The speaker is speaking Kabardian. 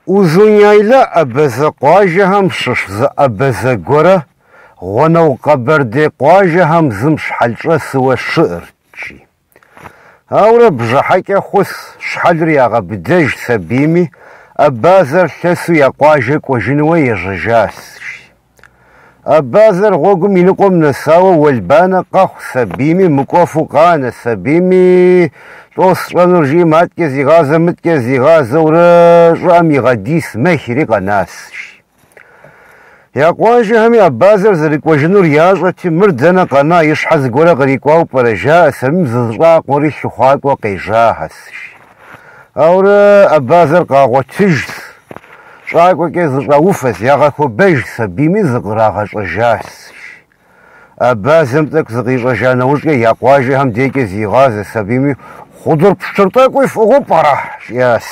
Узуняйлэ абазэ къуажэхэм щыщ зы абазэ гуэрэ гъунэгъу къэбэрдей къуажэхэм зым щхьэлщӏэсыуэ щыӏырт, жи. Ауэрэ бжьыхьэкӏэ хъус, щхьэлыр ягъэбыдэжс абими, абазэр лъэсу я къуажэ кӏуэжынуэ ежьэжас, жи. Абазэр гъуэгум и ныкъуэм нэсауэ уэлбанэ къэхъус абими, мыкӏуэфу къанэс абими, лӏо сщӏэнур жиӏэм аткӏэ зигъазэ мыткӏэ зигъазэурэ щӏыӏэм игъэдийс мэхри къэнас, жи. Я къуажэхэми абазэр зэрыкӏуэжынур ящӏэти, мыр дэнэ къэна, и щхьэ зыгуэрэ кърикӏуауэ пӏэрэ, жаӏэс абим зызыщӏакъуэри лъыхъуакӏуэ къежьахэс, жи. Ауэрэ абазэр къагъуэтыжс. Щӏакӏуэкӏэ зыщӏауфэс, ягъэхуэбэжс абими зыкърагъэщӏэжас. Абазэм тӏэкӏу зыкъищӏэжа нэужькӏэ я къуажэхэм декӏэ зигъазэс абими, хъудыр пщтыр тӏэкӏуи фӏыгъыу пӏэрэ? жиӏас.